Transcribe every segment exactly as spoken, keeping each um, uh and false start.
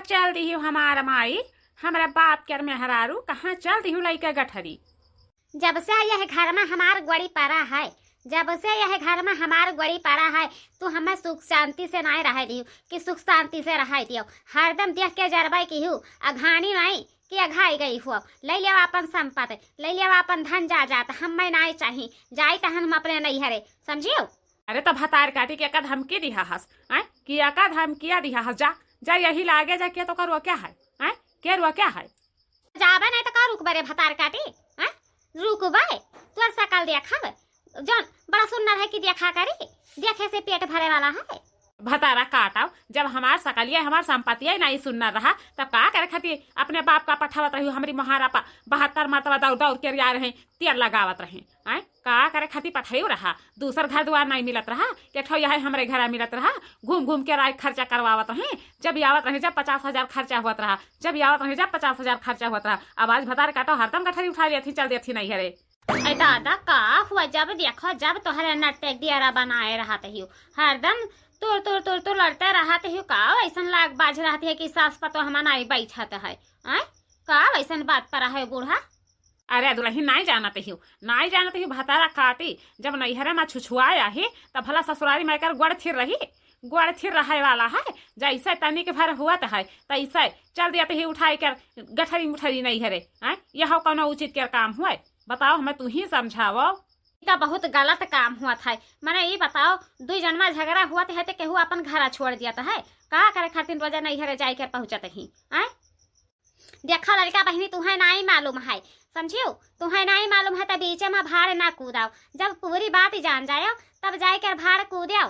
चल दिहु हमार माई, हमरा बाप के मेहरारू, कहाँ चल दिहु लइके गठरी? जब से यह घर में हमार गोड़ी पड़ा है, जब से यह घर में हमार गोड़ी पड़ा है, तू हमें सुख शांति से नाहीं रहे दिहु कि सुख शांति से रहे दियो। हरदम देख के जरबे किहु, अघानी नाहीं कि अघाई गई हुआ। ले लेवा अपन संपत्ति, ले लेवा अपन धन जायदाद, हमें नाहीं चाही, जाई तहन हम अपने नैहरे, समझियो? अरे तो भतार काटी के एका धमकी दिहा हस, आय? कि एका धमकिया दिहा हस, जा, जा यही लागे जा, के तो का रोक्या है, आय? के रोक्या है? जाबे नहीं तो का रुकबे रे भतार काटी, आय? रुकबे, तोर सकल देखब, जौन बड़ा सुन्नर है कि देखा करी, देखे से पेट भरे वाला है। भतारा काटव, जब हमार सकलिया, हमार संपत्तिया ही नाहीं सुन्नर रहा, तब का करे खातिर अपने बाप का पठावत रही हमरी मोहारा पा बहत्तर मरतबा दौड़ दौड़ के आ रहे, तेल लगावत रहे, आय? का करे खातिर पठाई रहा? दूसर घर दुआर नाहीं मिलत रहा, के ठो यह हमरे घरा मिलत रहा, घूम घूम के राय खर्चा करवावत रहे। जब आवत रहे, जब पचास हजार खर्चा होत रहा, जब आवत रहे, जब पचास हजार खर्चा होत रहा। अब आज भतार काटो, हरदम गठरी उठा लेत ही, चल देत ही नैहरे। ऐ दादा, का हुआ? जब देखो, जब तोहरे नट्टे दियरा बनाए रहत हियो, हरदम तुर, तुर, तुर, तुर लड़ते रहत हियो। का वैसन लाग बाज रहत है कि सास पतोह में नाहीं बैठत है? आय? का वैसन बात पर है बूढ़ा? अरे दुलही, नाहीं जानत हियो, नाहीं जानत हियो, भतारा काटी। जब नैहरे में छुछुआए आही, तब भला ससुरारी में एकर गोड़ थिर रही? गोड़ थिर रहे वाला है? जैसे तनिक भर हुअत है, तैसे चल दियत ही उठाई कर गठरी मुठरी नैहरे, आय? यह कौनो उचित के काम हुए? बताओ, हमें तू ही समझाओ। ई तो बहुत गलत काम हुअत है। मने ई बताओ, दुई जनमा झगड़ा हुअत है तो केहू अपन घरा छोड़ दियत है? का करे खातिर रोजा नैहरे जाए के पहुँचत ही, आय? देखा लड़का बहिनी, तुहें नाहीं मालूम है, समझियो? तुहें नाहीं मालूम है तो बीचे में भाड़ ना कूदाओ। जब पूरी बात जान जायो, तब जाए कर भाड़ कूदाओ।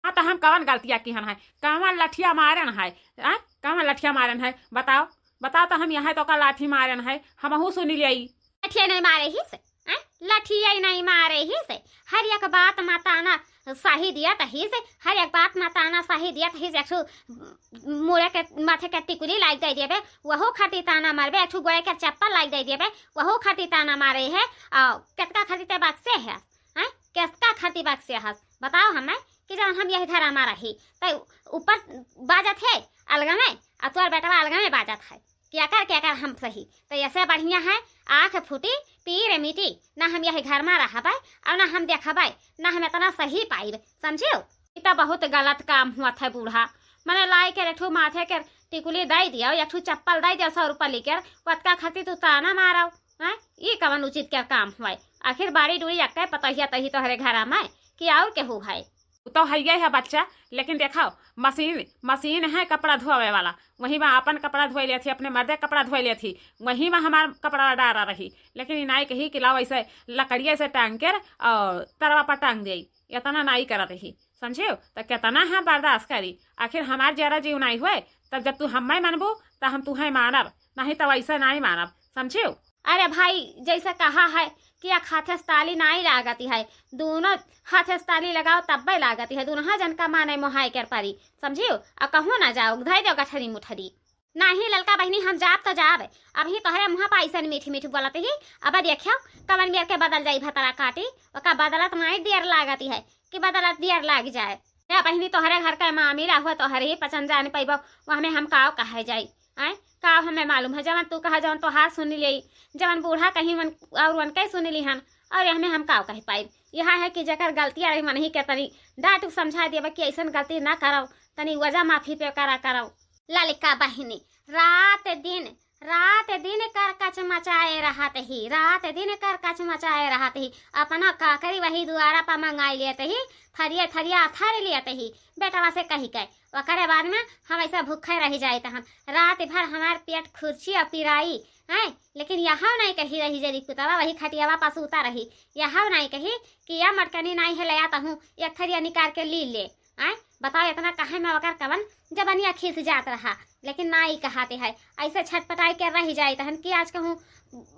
हाँ, तो हम कवन गलतिया किहन है? कवन लठिया मारन है? आय? कवन लठिया मारन है? बताओ, बताओ तो हम यहाँ तो का लाठी मारन है, हमहू सुनी लियाई। लठिया नाहीं मारे ही से, आय? लठिया नाहीं मारे ही से। हर एक बात मा ताना सही दियत ही से, हर एक बात मा ताना सही दियत ही से। एक ठो मुड़े के माथे के टिकुली लाग दे देबे, वहू खातिर ताना मारबे, एक ठो गोड़े के चप्पल लाग दे देबे, वहू खातिर ताना मारे है। आ, केतका खातिर ते बक्से है, हैं? केतका खातिर बक्से हस? बताओ हमें कि जब हम यही घर हमारा ही, तो ऊपर बाजत है अलगा में, और तोर बेटवा अलगा में बाजत है। केकर, केकर हम सही? तो ऐसे बढ़िया है, आँख फूटी, पीर मिटी, ना हम यही घर में रहबे, और ना हम देखबे, ना हम इतना सही पाइब, समझियो? ई तो बहुत गलत काम हुअत है बूढ़ा। मने लाई के एक ठो माथे के टिकुली दे दियो, एक ठो चप्पल दे दियो सौ रुपया लेकर, वतका खातिर तू ताना मारो, हैं? ई कवन उचित के काम हुए? आखिर बाड़ी डूड़ी एक्के पतोहिया तही तोहरे घरा में कि और केहू है? उ तो हइये है बच्चा, लेकिन देखो, मशीन, मशीन है कपड़ा धोवे वाला, वही में आपन कपड़ा धोए लेत ही, अपने मर्दे कपड़ा धोए लेत ही, वही में हमार कपड़ा डारा रही। लेकिन ई नाई कही कि लाओ ऐसे लकड़िया से टांग के और तरवा पर टांग दे, इतना नाई करत रही, समझियो? तो कितना हम बर्दाश्त करी? आखिर हमार जरा जीव नाई हुए, तब जब तू हमें मानबू, तो हम तुहें मानब, नहीं तो ऐसे नाई मानब, समझियो? अरे भाई, जैसे कहा है कि एक हाथे से ताली नाई लागती है, दोनों हाथे से ताली लगाओ तब्बे लागती है, दोनों जन का माने मोहाय कर परी, समझियो? आ कहूँ ना जाओ, धई दो गठरी मुठरी। नाही ललका बहिनी, हम जाब तो जाब, अबही तोहरे मुँह पर ऐसन मीठ मीठ बोलत ही, अब देखियो कवन मेर के बदल जाई भतरा काटी, ओका बदलत नाई देर लागती है कि बदलत देर लाग जाए। ए बहिनी, तोहरे घर का मामिला हुआ, तोहरे ही पचन जान पैबो, वह में हम काव कहे जाई। आय, काव हमें मालूम है, जवन तू कहा, जवन तोहार सुन लेई, जवन बूढ़ा कहीं वन, और वन के सुन ली हन, और यह में हम काव कह पाई। यह है कि जेकर गलतियाँ रही, मनही के तनी डांट समझा देबे कि ऐसन गलती ना करव, तनी वजह माफी पे करा करव। ललका बहिनी, रात दिन, रात दिन करकच मचाए रहत ही, रात दिन करकच मचाए रहत ही। अपना काकरी वही दुआरा पर मंगाई लेत ही, थरिया थरिया थर लेत ही, बेटवा से कही के। ओकरे बाद में हम ऐसा भूखे रह जाइत हन। रात भर हमार पेट खुरची और पिराई, हैं? लेकिन यहाँ नहीं कही रही जरी कुतवा वही खटियावा पर सूता रही। यहाँ नहीं कही कि या मटकनी नहीं है, ले आता हूँ, एक थरिया निकाल के ली ले। आय, बताओ, इतना काहे में ओकर कवन जबनिया खीस जात रहा, लेकिन नाई कहाते है, ऐसे छटपटाई के रह जाइत हन कि आज कहूँ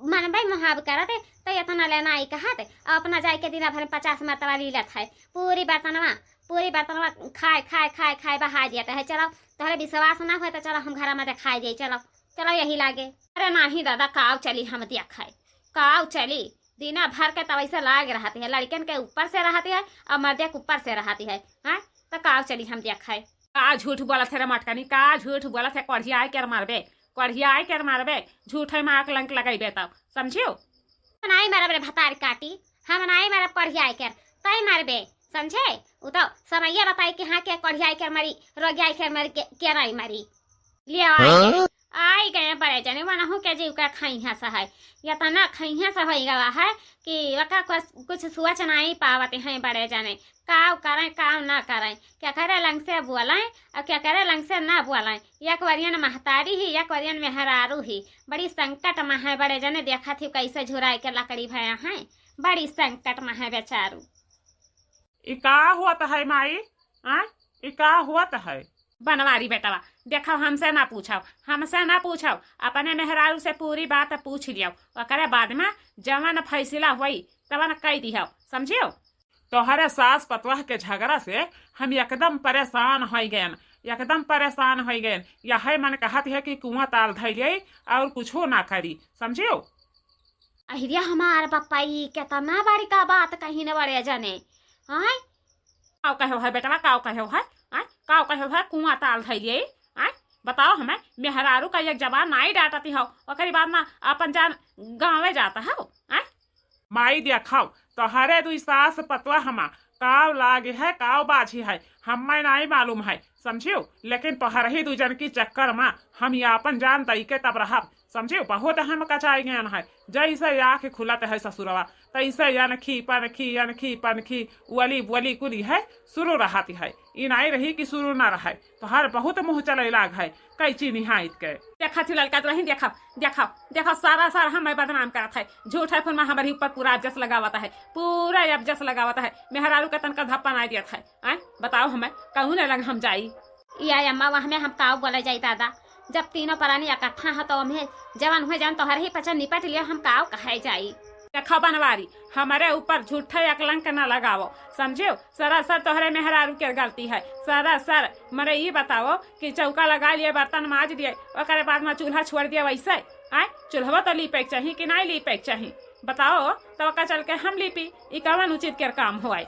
मनबे मुहाब करत, तो इतना ले नाई कहत, और अपना जाए के दिना भर में पचास मरतबा लीलत है, पूरी बर्तनवा, पूरी बर्तनवा खाए, खाए, खाए, खाए बहा दियत है। चलो, तोहरे विश्वास ना होए तो चलो हम घरा में देखाई दे, चलो, चलो यही लागे। अरे नाही दादा, काव चली हम देखाए, काव चली, दिना भर के तब ऐसे लाग रहती है, लड़कन के ऊपर से रहती है और मर्दे के ऊपर से रहती है, हैं? तो काव चली हम देखाए। का झूठ बोलत है रे मटकनी, का झूठ बोलत है? कढ़ियाई के मरबे, कढ़ियाई के मरबे, झूठे में आँख लंक लगइबे तब, समझियो? हम नाई मरब रे भतारी काटी, हम नाई मरब कढ़ियाई के, तई मरबे, समझे? उ तो समइया बताई कि हाँ, के कढ़ियाई के मरी, रोगियाई के मरी, के, के नाई मरी। लियो, आई गए, हाँ? आई गए बड़े जने, वनहु के जीव का खइहा सा है। या तो ना खइहा सा होई गवा है कि वका कुछ, कुछ सोच नाई पावत हैं बड़े जने। काव करें, काव ना करें, केकरे लंग से बोलें और केकरे लंग से ना बोलें। एक वरियन महतारी ही, एक वरियन मेहरारू ही। बड़ी संकट में है बड़े जने, देखत ही कैसे झुराए के लकड़ी भया हैं। बड़ी संकट में है बेचारू। ई का होत है माई? आ? ई का होत है? बनवारी बेटवा, देखो, हमसे ना पूछो, हमसे ना पूछो, अपने मेहरारू से पूरी बात पूछ लियो, ओकरे बाद में जवन फैसला होई तवन कई दिहो, समझियो? तोहरे सास पतोह के झगड़ा से हम एकदम परेशान होई गयन, एकदम परेशान होई गयन। यह मन कहत है कि कुआं ताल धई ले और कुछो ना करी, समझियो? अहिरिया हमार बप्पा, ई केतना बड़का बात कहिन बड़े जने। आय? काव कहो है बेटवा, काव कहो है? आय? काव कहो है, कुआं ताल धइले? आय? बताओ हमें, मेहरारू का एक जबान नाई डांटती हो, ओकरी बाद में अपन जान गाँवे जाता हो। आय? माई देखो, तोहरे दुई सास पतोह हमा काव लागे है, काव बाझी है, हमें नाई मालूम है, समझियो? लेकिन तोहरे ही दुई जन की चक्कर में हम ये अपन जान दई के तब रहब, समझियो? बहुत हम कचाई गयन है। जैसे आँख खुलत है ससुरवा, तैसे अनखी पनखी, अनखी पनखी, वली वली कुली है, शुरू रहत है। ई नाई रही कि शुरू ना रहे। तोहार बहुत मुँह चले लाग है, कैची निहाइत के। देखा थी ललका दुलहिन, देखा, देखा, देखा, सारा सारा हमें बदनाम करत है। झूठ है, फोन में हमारे ऊपर पूरा अबजस लगावत है, पूरा अबजस लगावत है। मेहरारू के तनका धप्पा नाई दियत है। आय, बताओ हमें, कौन लंग हम जाई? या अम्मा, वह में हम काव बोले जाई दादा? जब तीनों परानी इकट्ठा ह तो हमें जवन हुए जवन तोहरे ही पचन निपट लिया, हम काव कहे जाई? देखो बनवारी, हमारे ऊपर झूठे कलंक न लगावो, समझियो? सरासर तोहरे मेहरारू के गलती है, सरासर। मरे ई बताओ कि चौका लगा लिए, बर्तन माज दिए, ओकरे बाद में चूल्हा छोड़ दिए, वैसे? आय, चूल्हवा तो लीपे के चाही कि नहीं लीपे के चाही? बताओ, तो ओका चल के हम लीपी, ई कवन उचित के काम होय?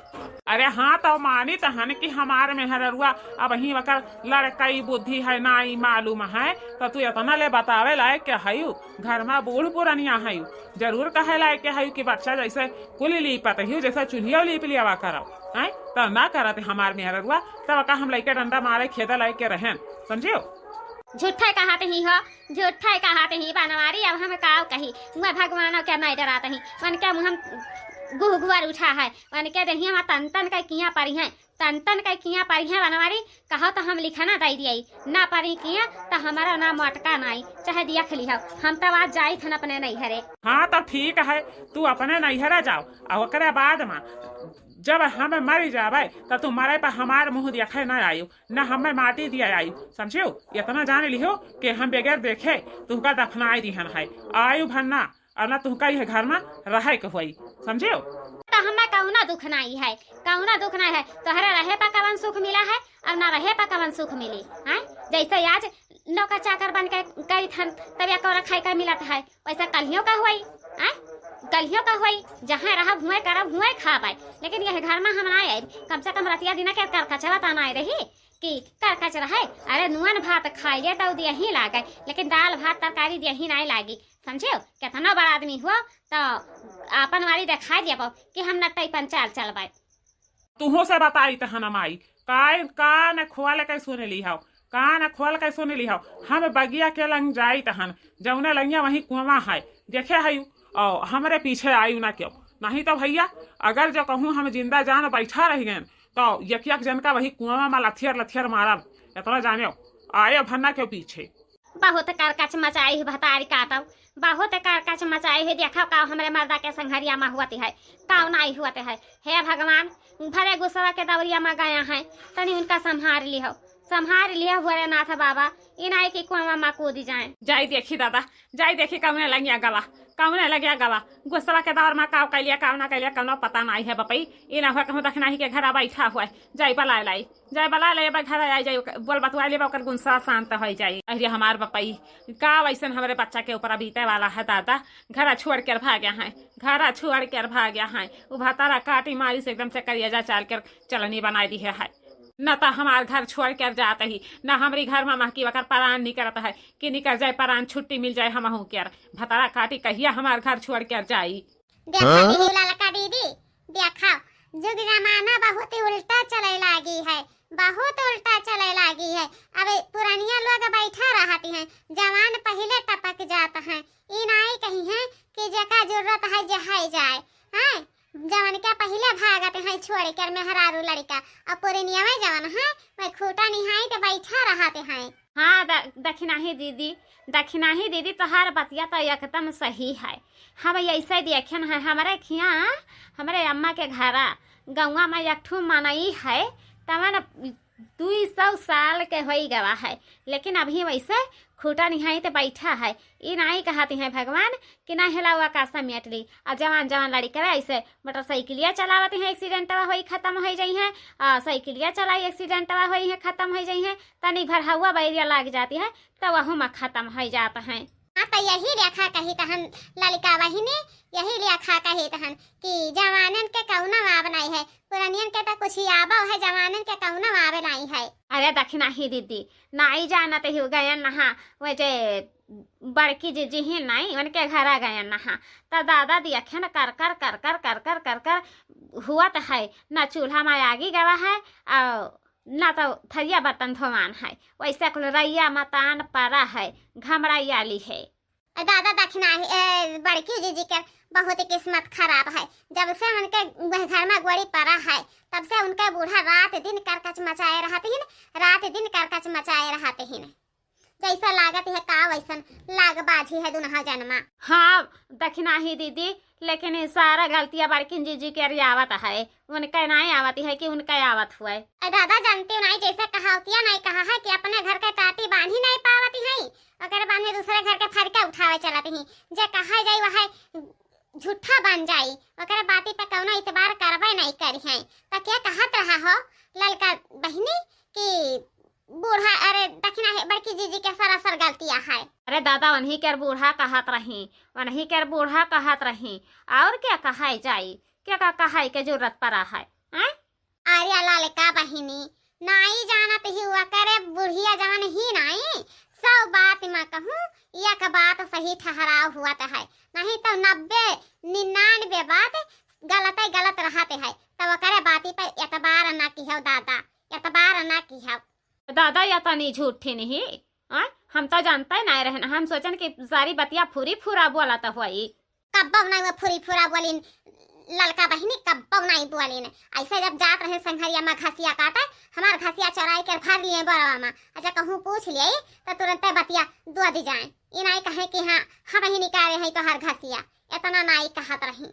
अरे हाँ, तो मानी तहन कि हमार मेहररुआ अबहीं ओकर लड़कई बुद्धि है, नाई मालूम है, तो तू इतना ले बतावे लायक के हयू, घर में बूढ़ पुरनिया हयू, जरूर कहे लायक के हयू कि बच्चा जैसे कुल लीपत ही, जैसे चूल्हियो लीप लियावा करो, हैं? तो ना करत हमार मेहररुआ, तब का हम लइके डंडा मारे खेदा लायक के रहेन, समझियो? झूठे कहत ही हो, झूठे कहत ही बनवारी, अब हम काव कही? मैं भगवानों के नहीं डरात ही, उनके मुँह गुहगुअर उठा है, उनके देहिया में तन तन के किया परी हैं, तन तन के किया परी हैं बनवारी। कहो तो हम लिखना दे दिए, ना परी किया तो हमारा ना मोटका नाई, चाहे दिया खली हो, हम तब आज जाई थन अपने नैहरे। हाँ, तब ठीक है, तू अपने नैहरे जाओ, और ओकरे बाद में जब हम मर जावे, तब तू मरे पर हमार मुँह देखे ना आयो, ना हमें माटी दिया आयो, समझियो? इतना जान लिहो कि हम बगैर देखे तुमका दफनाई दिहन है, आयो भन्ना, और ना तुमका यह घर में रहे के होई, समझियो? तो हमें कौना दुख नाई है, कौना दुख नाई है। तोहरे रहे पर कवन सुख मिला है और ना रहे पर कवन सुख मिली, हैं? जैसे आज नौकर चाकर बन के करी थन, तब या कौरा खाए का मिलत है, वैसे कल्हियों का होई, हैं? कल्हियों का होई, जहाँ रहब हुए करब, हुए खाब है, लेकिन यह घर में हम ना आए। कम से कम रतिया दिना के करकचवा तो ना आए रही कि करकच रहे। अरे नुअन भात खाइए तो दिया ही लागे, लेकिन दाल भात तरकारी दिया ही नहीं लागी, समझियो? कितना बड़ा आदमी हुआ तो आपन वाली दिखाई देबो कि हम नटई पंचाल चलबे। तुहो से बताई तहन माई, कान, कान खोल के सुन लिहो, कान खोल के सुन लिहो। हम बगिया के लंग जाई तहन, जौने लंगिया वहीं कुआं है, देखे हयू, और हमरे पीछे आयु ना क्यों। नहीं तो भैया, अगर जो कहूँ हम जिंदा जान बैठा रह गए, तो यक यक जन का वही कुआं में लथियर लथियर मारब, इतना जाने, आए भन्ना क्यों पीछे। बहुत करकच मचाई है भतारी काटो, बहुत करकच मचाई है। देखो काव हमरे मर्दा के संघरिया में हुअत है, काव नाई हुअत है। हे भगवान, भले गुस्सा के दौरिया में गया है, तनी उनका संभार लिहो, संभार लिहो भोलेनाथ बाबा, ई नाई कि कुआं में कूद जाए। जाई देखी दादा, जाई देखी कौने लगिया गवा, कौने लगिया गवा। गुस्सा के दौर में काव कैलिया, काव ना कैलिया, कौनो पता नाई है बपई। ई ना हुआ कहूँ दखनाही के घर बैठा हुआ है, जाई बलाए लाई। जाए बला ले, बा घर आ जाई, ओकर बोल बतुआ ले, बा ओकर गुस्सा शांत हो जाई। अरे हमार बपई, का वैसन हमरे बच्चा के ऊपर बीते वाला है दादा। घर छोड़ के भाग्या है, घर छोड़ के भाग्या है। उ भतारा काटी मारी से एकदम से करिया चाल के चलनी बनाई दी है। न त हमार घर छोड़ कर जात ही, न हमरी घर मा महकी वकर परान निकरत है कि निकर जाए परान, छुट्टी मिल जाए हमहू कर। भतरा काटी कहिया हमार घर छोड़ कर जाई। देखा हाँ? दीदी, ललका दीदी, देखा, जुग जमाना बहुत ही उल्टा चले लागी है, बहुत उल्टा चले लागी है। अब पुरनिया लोग बैठा रहती हैं, जवान पहिले टपक जात हैं। ई नाई कही हैं कि जेका जरूरत है जे है जाए, हैं? जवन के पहिले भागत हैं छोड़ कर मेहरारू लड़का, अब पुरनिया में जवन है, वह खूटा निहाई के बैठा रहते हैं। हाँ, द-, दखिनाही दीदी, दखिनाही दीदी, तोहार बतिया तो एकदम सही है। हम ऐसे देखेन है, हमरे खिया, हमरे अम्मा के घरा, गौवा में एक ठो मनई है, तवन दुई सौ साल के होई गवा है, लेकिन अभी वैसे खूटा निहाई ते बैठा है। ई नाई कहती हैं भगवान कि ना हिलावा का समेट ली। आ जवान जवान लड़िकवा ऐसे मोटरसाइकिलिया चलावत हैं, एक्सीडेंटवा होई खत्म होई जाई हैं, आ साइकिलिया चलाई एक्सीडेंटवा होई हैं खत्म होई जाई हैं, तनी भर हवा बैरिया लाग जाती है तो वहू में खत्म होई जात हैं। हाँ, तो यही लेखा कहित हन ललिका बहिनी, यही लेखा कहित हन कि जवानन के कौनो आब नाई है, पुरनियन के तो कुछ ही आबो है, जवानन के कौनो आबे नाई है। अरे दखिनाही दीदी, नाई जानत ही गयन नहा, वह जे बड़की जीजी ही नाई, उनके घरा गयन नहा, तो दादा दियखन कर कर कर कर कर कर कर कर हुआ तो है, ना चूल्हा में आगी गवा है, और ना तो थरिया बर्तन धोवान है, वैसे कुल रैया मतान परा है, घमड़ाई आली है। ए दादा दखिनाही, ए, बड़की जीजी के बहुत किस्मत खराब है। जब से उनके वह घर में गोड़ी परा है, तब से उनके बूढ़ा रात दिन करकच मचाए रहत हिन, रात दिन करकच मचाए रहत हिन। जैसा लागत है का वैसन लाग बाझी है दुनहा जनमा। हाँ, दखिनाही दीदी, लेकिन ई सारा गलतिया बड़किन जीजी के आवत है, उनके नाई आवत है कि उनके आवत हुए। ए दादा, जानती हूँ नाई, जैसे कहावतिया नाई कहा है कि अपने घर के टाटी बांधी नाई पावत है, ओकरे बाद में दूसरे घर के फरका उठावे चलत ही। जे कहा जाई वह झूठा बन जाई, ओकरे बाती पे कौनो इतबार करबे नाई करी है। तो क्या कहत रहा हो ललका बहिनी कि बूढ़ा, अरे दखिना है, बड़की जीजी के सरासर गलतिया है। अरे दादा, उन्हीं के बूढ़ा कहत रही, उन्हीं के बूढ़ा कहत रही, और क्या कहाई जाई, क्या का कहाई के जरूरत पड़ा है, हैं? अरे ललका बहिनी, नाई जानत ही ओकरे बुढ़िया जवन ही नाई, सौ बात में कहूँ, एक बात सही ठहराव हुआ तो है, नहीं तो नब्बे निन्यानवे बात गलते गलत रहत है, तो ओकरे बाती पे एतबार ना किहव दादा, एतबार ना किहव। दादा, या तनी झूठी नहीं, आय? हम तो जानते नहीं रहन, हम सोचन कि सारी बतिया फुरी फुरा बोला तो हुई। कब्बो नहीं वो फुरी फुरा बोलिन, ललका बहिनी कब्बो नहीं बोलिन। ऐसे जब जात रहे संघरिया में घसिया काटे, हमार घसिया चोराई के भर लिए बोरवा में, अच्छा कहूँ पूछ लिए तो तुरंते बतिया दो दी जाए। ई नहीं कहे कि हाँ, हम ही निकाले हैं तोहार घसिया, इतना नाई कहत रही।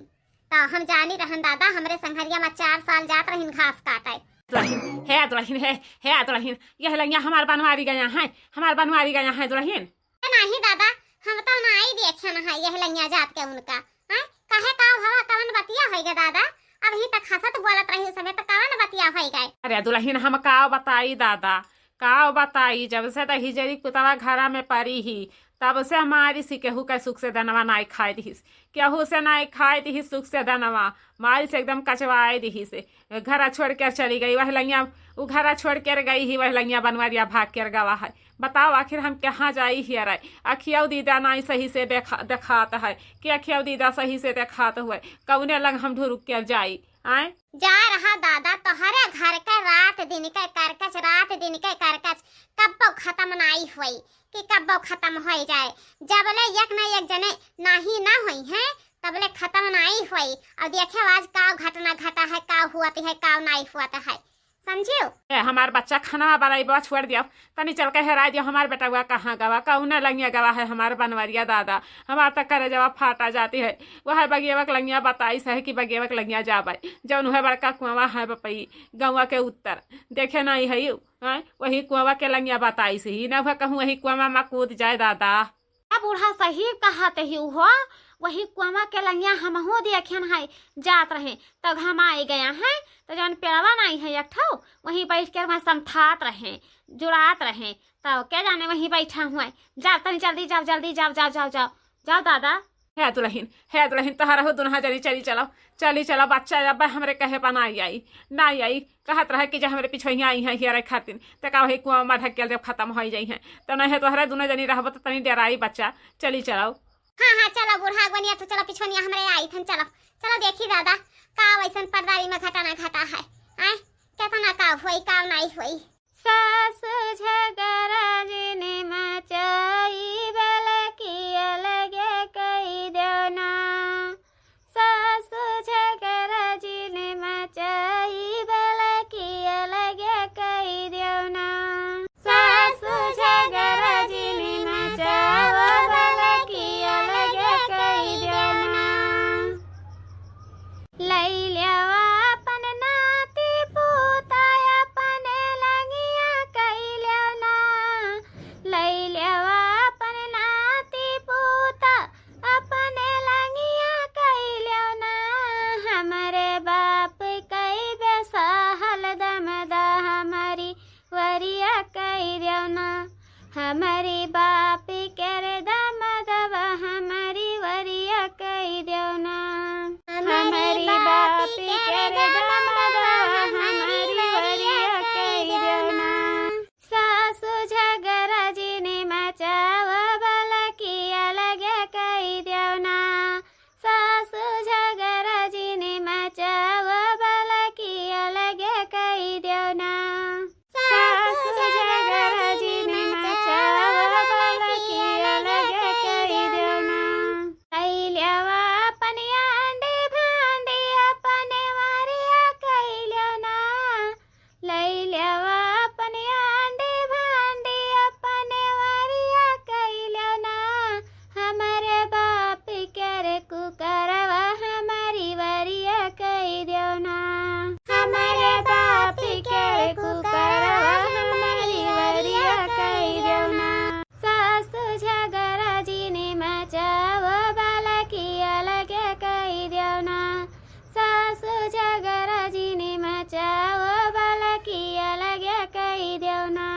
तो हम जानी रहन दादा, हमरे संघरिया में चार साल जात रहिन घास काटे। दुलहिन, हे दुलहिन, हे, हे दुलहिन, यह लंगिया हमार बनवारी गया है, हमार बनवारी गया है दुलहिन। ए नाही दादा, हम तो नाई देखे न है यह लंगिया जात के उनका। हैं? काहे का हवा कवन बतिया होई गे दादा? अब ही तक हंसत बोलत रही सबे तो कवन बतिया होई गए? अरे दुलहिन, हम का बताई दादा, का बताई, जब से तो हिजरी कुतवा घरा में परी ही, तब से हमारी सी केहू के सुख से दनवा नाई खाए दिहिस, केहू से नाई खाए दिहिस सुख से दनवा, मारी से एकदम कचवाए दिहिस। घरा छोड़ के चली गई, वह लंगिया, उ घरा छोड़ के गई ही, वह लंगिया बनवरिया भाग के गवा है। बताओ आखिर हम कहाँ जाई ही अरे? अखियाऊ दीदा नाई सही से देखा, देखात है कि अखियाऊ दीदा सही से देखात हुए, कौने लंग हम ढुरुक के जाई? आए? जा रहा दादा, तोहरे घर के रात दिन के करकच, रात दिन के करकच कब्बो खत्म नाई होई कि कब्बो खत्म होई जाए। जबले एक न एक जने नाही ना होई हैं, तबले खत्म नाई होई। और देखे आज का घटना घटा है, का हुआ है, का नाई हुआ है, समझियो? ए, हमार बच्चा खाना बनाई बा, छोड़ दियो, तनी चल के हेराई दियो, हमार बेटवा कहाँ गवा, कौने लंगिया गवा है हमार बनवरिया दादा, हमार तो करेजवा फाटा जाती है। वह बगियवा के लंगिया बताई सहे कि बगियवा के लंगिया जाबे, जौन वह बड़का कुआवा है बपई, गौवा के उत्तर, देखे नहीं है यू, हैं? वही कुआवा के लंगिया बताई सही, ना वह कहूँ वही कुआवा में कूद जाए दादा। आ बूढ़ा सही कहत ही हो, वही कुआवा के लंगिया हमहू देखेन है, जात रहे, तो घमाए गया है, तो जौन पेड़वा नाई है एक ठो, वहीं बैठ के वहाँ समथात रहे, जुड़ात रहे, तो क्या जाने वहीं बैठा हुआ है। जाओ तनी जल्दी, जाओ जल्दी, जाओ, जाओ, जाओ, जाओ, जाओ दादा। हे दुलहिन, हे दुलहिन, तोहरहु दुनहा जनी चली चलो, चली चलो बच्चा, अब हमरे कहे पर नाई आई, नाई आई। कहत रहे कि जे हमरे पिछुइया आई हैं हियरे खातिन, त का वही कुआं मा ढकेल देब, खतम होइ जइहैं। त नहीं है तोहरे दुनो जनी रहबो त तनी डेराई बच्चा, चली चलो। हाँ, हाँ, चलो बूढ़ा अगवनिया, तो चलो पिछुनिया हमरे आई थन, चलो, चलो देखी दादा, का वैसन परदारी मा घटना घटा है, आय, केतना का होई, का नाई होई। सासु झगरा जिन मचाई, बलकी अलगे कई देउ ना। सासु झगरा जिन मचाई, बलकी अलगे कई देउ ना। सासु झगरा जिन मचावा, बलकी अलगे कई देउ ना। लई लेवा अपन नाती पूता, अपने लंगिया कई लेउ ना। लई लेवा अपन नाती पूता, अपने लंगिया कई लेउ ना। हमरे बाप कई बेसाहल दमदा, हमरी वरिया कई देउ ना। हमरी बाप केर दमदवा, हमरी वरिया कई देउ ना। हमरी बाप केर दमदवा, हमरी वरिया कई देउ ना। सासु झगरा जिन मचावा, बलकी अलगे कई देउ ना। सासु झगरा जिन मचावा, बलकी अलगे कई देउ ना। सासु झगरा जिन मचावा, बलकी अलगे कई देउ ना। लई लेवा अपन आंडी भांडी, अपने वरिया कई लेउ ना। लई लेवा अपन आंडी भांडी, अपने वरिया कई लेउ ना। हमरे बाप केर कुकरवा, हमरी वरिया कई देउ ना। हमरे बाप केर कुकरवा, हमरी वरिया कई देउ ना। सासु झगरा जिन मचावा, बलकी अलगे कई देउ ना। सासु झगरा जिन मचावा, बलकी अलगे कई देउ ना।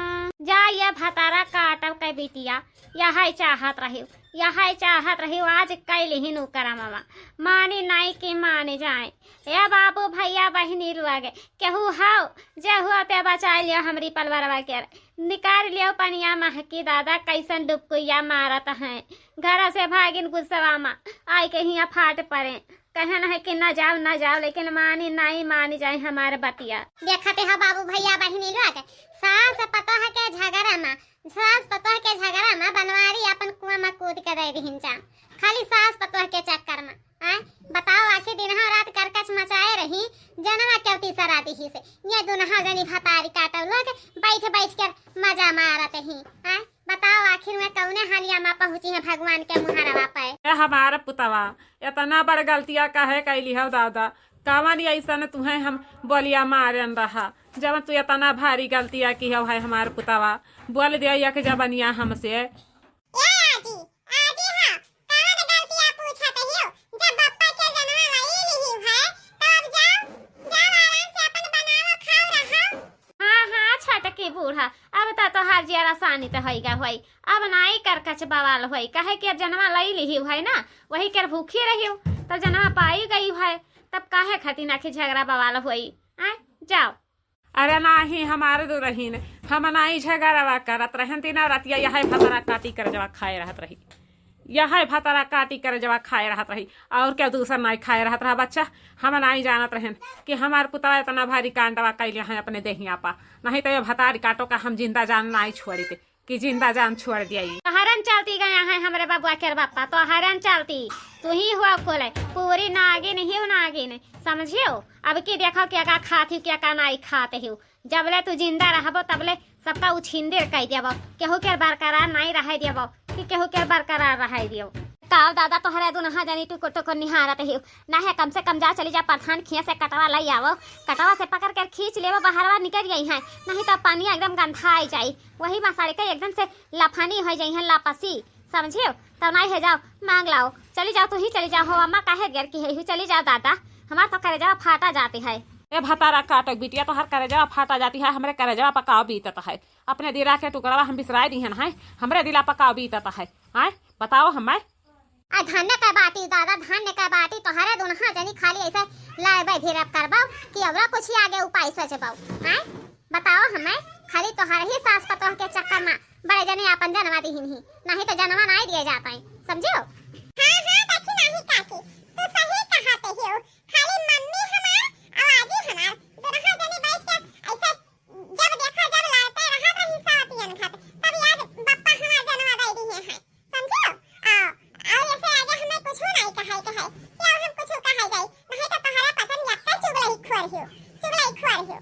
जा ये भतारा काटब के बिटिया, यहै चाहत रहिउ, यहै चाहत रहिउ, आज कई लिहिन उ करमवा। मानी नाई कि मानी जाए। ए बाबू, भइया, बहिनी लोग, केहू हौ, जे हुआ ते बचाइ लियो हमरी पलवरवा के। निकारि लियो पनिया महकी दादा, कइसन डुबकुइया मारत हैं। घर से भागिन गुस्सवा मा, आइके हियाँ फाट परे। कहन है कि न जाओ, न जाओ, लेकिन मानी नाई, मानी जाए हमार बतिया। देखत ह बाबू, भइया, बहिनी लोग, सास पतोह के झगड़ा मा, सास पतोह के झगड़ा मा बनवारी अपन कुआं मा कूद के दइ दिहिन जा। खाली सास पतोह के चक्कर मा, आय, बताओ, आखिर दिनहा रात करकच मचाए रही, जनवा केवती सरा दिहिस। ये दुनहा जनी भतारी काटव लोग, बइठ बइठ के मजा मारत ही, आय। बताओ, आखिर में कउने हालिया मा पहुँची है भगवान के मुहरवा पे। ए हमार पुतवा, एतना बड़ गलतिया काहे कइली हौ दादा? कवन अइसन तुहैं हम बोलिया मारेन रहा, जवन तू एतना भारी गलतिया किहौ है हमार पुतवा? बोल दे एक जबनिया हमसे। ए आजी, आजी हाँ, कवन गलतिया पूछत हियो? जब बप्पा के जनवा लई लिहिउ है, तब जाओ, जाओ आराम से अपन बनाओ, खाओ, रहो। हाँ, हाँ, छटकी बूढ़ा, अब त तोहार जियरा सानी त होइगा होई, अब नाई करकच बवाल होई, काहे कि अब जनवा लई लिहिउ है ना, वही कर भूखी रहिउ, तब जनवा पाई गई है, तब काहे खातिर नाखी झगड़ा बवाल होई, आय, जाओ। अरे नाही, हमार दुलहिन, हम नाई झगड़वा करत रहेन, दिना रतिया यहै भतरा काटी करजवा खाए रहत रही। यहै भतरा काटी करजवा खाए रहत रही, और केउ दूसर नाई खाए रहत रहा बच्चा। हम नाई जानत रहेन कि हमार पुतवा एतना भारी कांडवा कइले हैं अपने देहिया पा, नहीं त ये भतारी काटो का हम जिंदा जान नाई छोड़ित कि जिंदा जान छोड़ दिया। तोहरन चलती गया है हमरे बबुआ के बप्पा, तोहरन चलती। तुही हुआ कुल पूरी नागिन हिउ नागिन, समझियो? अब की देखो केका खात हिउ, केका नाई खात हिउ। जबले तू जिंदा रहबो, तबले सबका उछिंदिर कइ देबो। केहू के बरकरार नाई रहइ देबो कि केहू के बरकरार रहइ देबो। काव दादा, तोहरे दुनहा जनी टुकुर टुकुर निहारत हिउ। नाहीं, कम से कम जाओ, चली जाओ, प्रधान खिया से कटवा लइ आवो। कटवा से पकड़ के खींच लेबो, बहरवा निकरि अइहैं, नहीं त पनिया एकदम गंधाइ जाई। वही मा सड़के एकदम से लफनी होइ जइहैं, लपसी। समझियो? तब नाहीं है, जाओ, मांग लाओ। चली जाओ, तुही चली जाओ हो अम्मा, काहे देर किहे हिउ, चली जाओ दादा, हमार तो करेजवा फाटा जाती है। ए भतारा काटक बिटिया, तोहार करेजवा फाटा जाती है, हमरे करेजवा पकाव बीतत है। अपने दिला के टुकड़वा हम बिसराइ दिहन है, हमरे दिला पकाव बीतत है। आय, बताओ हमें। आ धन्य कै बाटी दादा, धन्य कै बाटी, तोहरे दुनहा जनी खाली ऐसे लाए बे भिरप करबो कि अउरा कुछ आगे उपाय सोचबो। आय बताओ हमें, खाली तोहर ही सास पतोह के चक्कर मा बड़े जने आपन जनवा दिहिन ही, नहीं तो जनवा नाई दिए जात है, समझियो? हाँ, हाँ, देखी नाही काकी, तू सही कहत हियो। खाली मम्मी हमार, आवाजी हमार, दुनहा जने बैठ के ऐसे जब देखा जब लड़ते रहत रही सावतियन खाते, तब याद बप्पा हमार जनवा दे दिए हैं, समझियो? आ, और ऐसे आगे हमें कुछ नहीं कहे के है, क्या हम कुछ कहे जाई, नहीं तो तोहरा पसंद यक्का चुगलई खोर हियो, चुगलई खोर हियो।